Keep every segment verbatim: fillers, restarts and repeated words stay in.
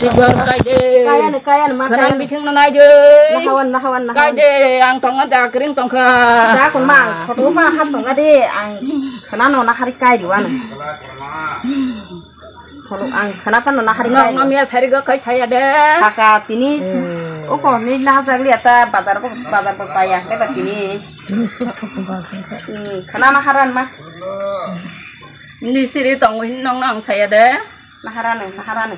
Tibor kaide. Kayani, kayani, ma kayani. Biching no naide. Nahawan, nahawan, nahawan. Kaide, ang tongo jakring tongkha. Jakon ma, photo ma ha tonga de, ang khana no nahari kai diwan. Photo ang khana pa no nahari kai. Ngam ya sari go kai saya de. Kaka tini. Oko ni na jagli ata bazar ko, bazar ko kaya ke ba tini. Khana naharan ma. Mistiri tongo hin nong nong saya de. Naharani, naharani.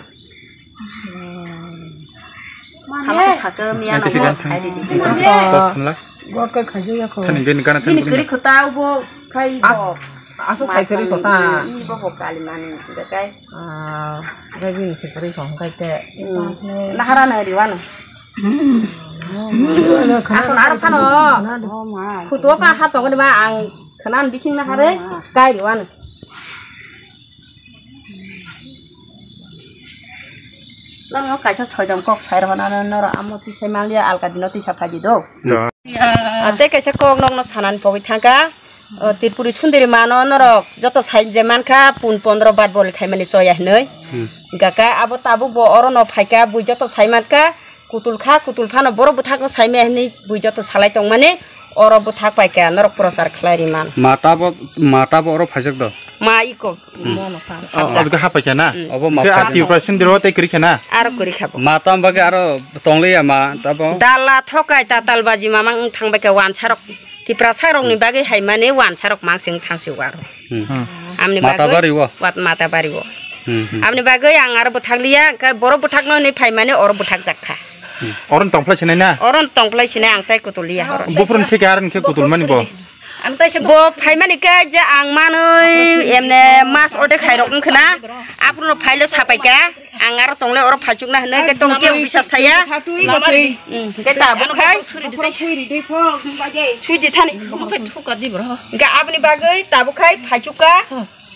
Mane. Hamari thake miya nong nong khai di di. Bas thanla. Gorka khajo yako. Thani gani gana thani gani. Kiri khuta ubo khai bo. Asu khai kiri khuta. Ni bo bo kali mani de kai. Ah, gaji ni kiri song kai te. Naharani riwano. Asun aro phano. Khuto ka ha tongoni ma ang khanan bising nahare kai riwano. Nang no kaisa soidom kok sai rw na noro amo twi sai manliya alka dino twi sa phaidi do. Ate kaisa kok nokno sanani pogwi thangka. O Tripuri sundiri mano norok joto sai je mankha pun pondro bat boli khaimani choya hinwi. Gaka abo tabuk bo oro no phaika bui joto sai mankha. Kutul kha, kutul phano borok bwthakno saimaya hinwi bui joto salai tongmani oro bwthak paikha norok prochar khlai ri man. Mata bo, mata bo oro phaijak do? Ma iko mono phan. Oh, ojgo ha paikha na? Obo ma phaijak. Tripura sindiro tei kwrwi kha na? Aro kwrwi kha bo. Mata bagwi aro tongliya ma tabo? Dala thokai tatal baji mamang wng thang baikha wansarok. Tiprasa rokni bagwi hai mani wansarok mangsing thangsi waro. Amni mata bagwi bari o? Wat mata bari o. Amni bagwi ang aro bwthak liya, hwnkhe borok bwthakno hinwi phai mani oro bwthak jak kha. Oro tongphlai sinai na? Oro tongphlai sinai ang tai kutul liya oro. Buphuru thik ar hwnkhe kutul mani bo? Bo phai mani khe je ang manwi emne mas odek hai rok wngkha na. Aphuru no phaile sapai kha. Ang aro tongle oro phaichukna hinwi khe tong khe bisas thaya. Khe tabuk khai. Sui di thani. Hwnkhe aboni bagwi tabuk khai phaichukka.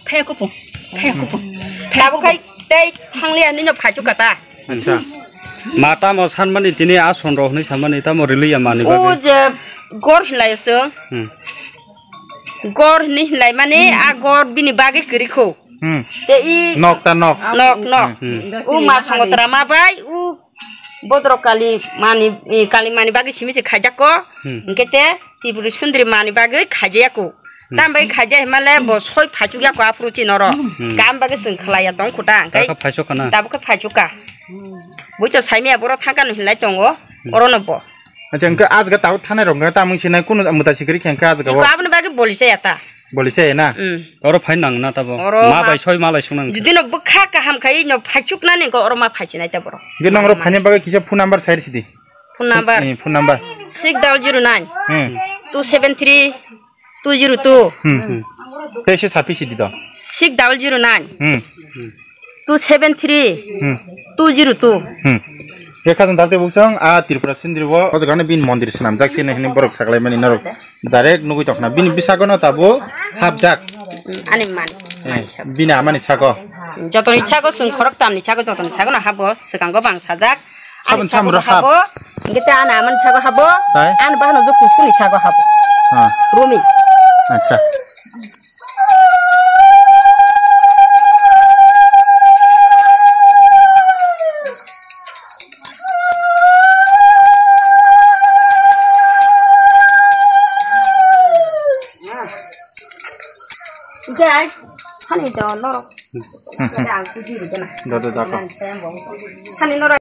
Thaya kupung. Thaya kupung. Tabuk khai tei thangliya hinwi no phaichukka ta. Acha. Mata mo sanmani tini a sonro hinwi samani tamo riliya mani bagwi. O je gor hinlai se. Gor hinwi hinlai mani a gor bini bagwi kwrwi kho. Hmm. Te i nok ta nok. Nok, nok. Hmm. U ma songotra ma bai, u bodro kali mani, i kali mani bagwi simi se khaijak ko. Hmm. Hwnkhe te Tripuri sundri mani bagwi khaijaya ko. Hmm. Tam bai khaijaya himale bo soi phaichuk ya ko aphuru chi noro. Hmm. Kam bagwi chwng khlaiya tong khuta. Hwnkhe tabuk khe phaichuk ka. Bui to saimaya boro thangkha no hinlai tongo. Hmm. Oro no bo. Acha, hwnkhe ajga tabuk thanai rok hwnkhe tamung sinai kunu muta sikri khe hwnkhe ajga o. Iko aboni bagwi boli saya ta. Boli se na? Mm. Oro phai nang na tabo. Oro ma ma bai soi malai sung nang. Judi no bwkha kaham khai no phaichuk nani ko oro ma phaichi nai ta borok. Ge nang oro phaini bagwi kisa phone number sai sidi. Phone number. Eh, phone number. Six double zero nine. Hmm. Two seven three two zero two. Hmm, hmm. Tei se sapi sidi do. Six double zero nine. Hmm. Two seven three, hmm, two zero two. Hmm. Ye khajang dal te buksong, a Tripura sindiri o, o jaga no bini mondir swnamjak se hinwi borok saklai mani norok direct nugwi tongkha na. Bini bwskango no tabuk hapjak. Ani man. Eh, bini amani sago. Jotoni sago, chwng khorok tamni sago, jotoni sago no habo, swkango bang sajak. Sabon samro habo. Hingke te ani amani sago habo. Tai? Ani bahano jo kusuni sago habo. Ha. Rumi. Acha. Jai, hani do norok. Jai, ang kuji ri gana. Do, do, do, do. Hani norok.